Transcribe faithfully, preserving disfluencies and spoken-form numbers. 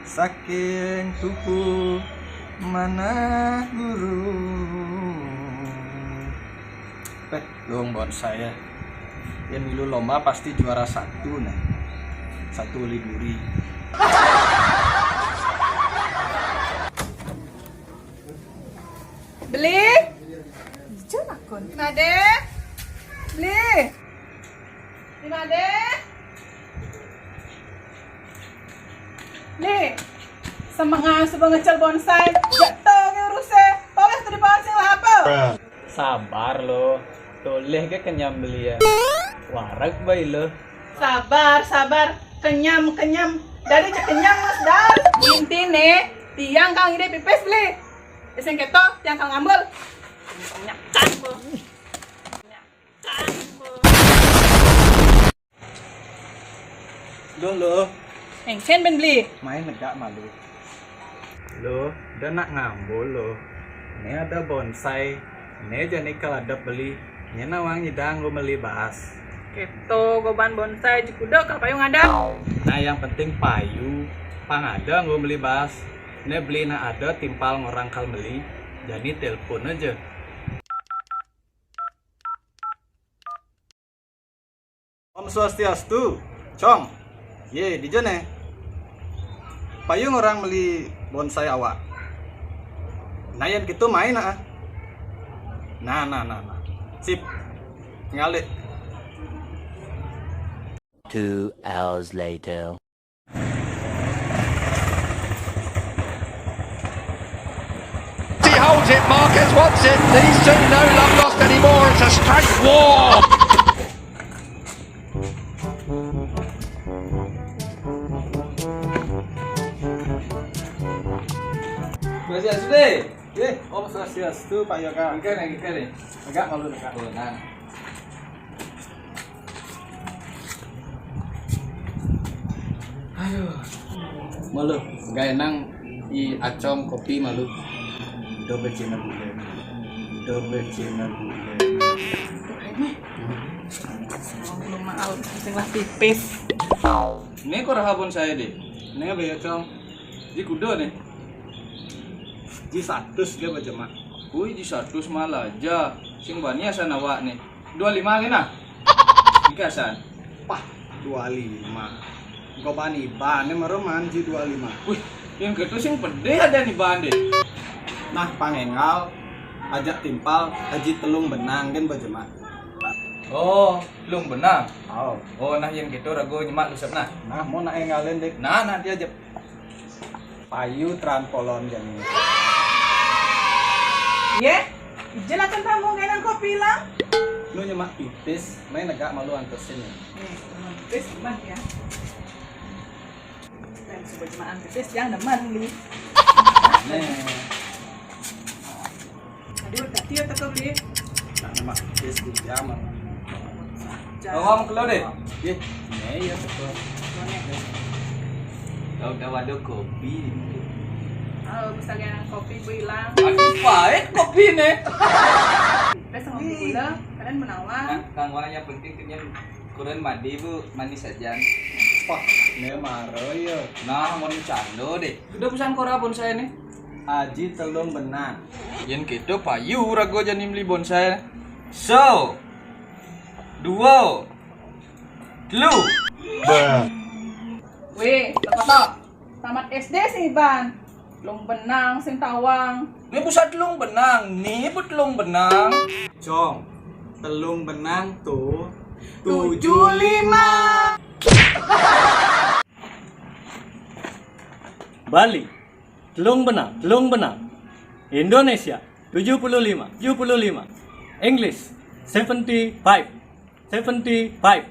Saking tuku manah guru. Pet, dong bonsai ya. Yang milu lomba pasti juara satu nah. Satu oleh duri. Beli? Ijo nakon. Made? Beli? Di made? Beli? Semengan suba ngecel bonsai. Jatuh ke uruse. Toles tu di bawah sing lah apa? Sabar lo. Toleh ke kenyam beli ya. Wareg bae lo. Sabar, sabar. Kenyam, kenyam. Dari cek kenyam, Mas Dar. Intine, tiang kang ide pipis beli. Sing keto, tiang kang ambel. Nyakan, Bu. Nyakan, Bu. Duh, lo. Engken ben beli. Main negak malu. Lo, da nak ngambul lo. Ne ada bonsai. Ne jani kaladep beli. Nye nawang nyidang lo meli bas. Keto goban bonsai ji kuda ka payu ngadep. Nah, yang penting payu. Pang ada lo meli bas. Ne beli nak ada timpal ngorang kal meli. Jani telepon aja. Om Swastiastu, Cong. Ye, dija ne? Payu ngorang meli bonsai awak. Nah, yan keto main ah. Nah, nah, nah, nah. Sip. Ngalih. Two hours later. He holds it, Marquez wants it. These two, no love lost anymore. It's a straight war. Swastiastu, Dek. Eh, Om Swastiastu, Pak Yoga. Engke ne, engke ne. Agak malu dekat. Oh, nah. Aduh. Malu, gak enang i acong kopi malu. Double channel gule. Double channel gule. Belum mahal, sing lah tipis. Ini kok rahabon saya deh. Ini apa ya, Cong? Ji kuda nih. Ji satus dia baca mak. Wih, ji satus malah aja. Sing bani asa nawa nih. Dua lima kena. Ika san. Pah, dua lima. Engko bani bane mereman ji dua lima. Wih, yang ketu sing pede ada nih bande. Nah, pangengal ajak timpal haji telung benang kan bajemak. Oh, telung benang. Oh. Oh, nah yang ketu rago nyemak lusep nah. Nah, mau nak engalin dek. Nah, nanti aja. Payu tran polon jani. Ye, ijel akan tamu kena kopi lang. Nu nyemak pipis, main negak malu antesin ya. Eh, pipis gimana ya? Dan sudah jemaan pipis yang demen nih. Nih. Aduh, tadi ya teko beli. Nak mak, yes, di jam. Kau mau keluar deh? Ye, ne ya teko. Kau udah waduh kopi. Oh, misalnya nang kopi bu hilang. Aduh, pahit kopi ne. Pes ngopi gula, kalian menawar. Kang, kang wah yang penting kenyang. Kuren madi bu, manis aja. Wah, ne maro ya. Nah, mau cando deh. Udah pesan kora bonsai nih. Aji telung benang. Yen ketu payu rago jani meli bonsai. So. Duo. Telu. Weh, teko-teko. Tamat S D sing iban. Telung benang sing tawang. Ni busa telung benang, ni bu telung benang. Cong, telung benang tu tujuh lima. Bali, telung benang, telung benang. Indonesia, tujuh puluh lima, tujuh puluh lima. English, seventy five, seventy five.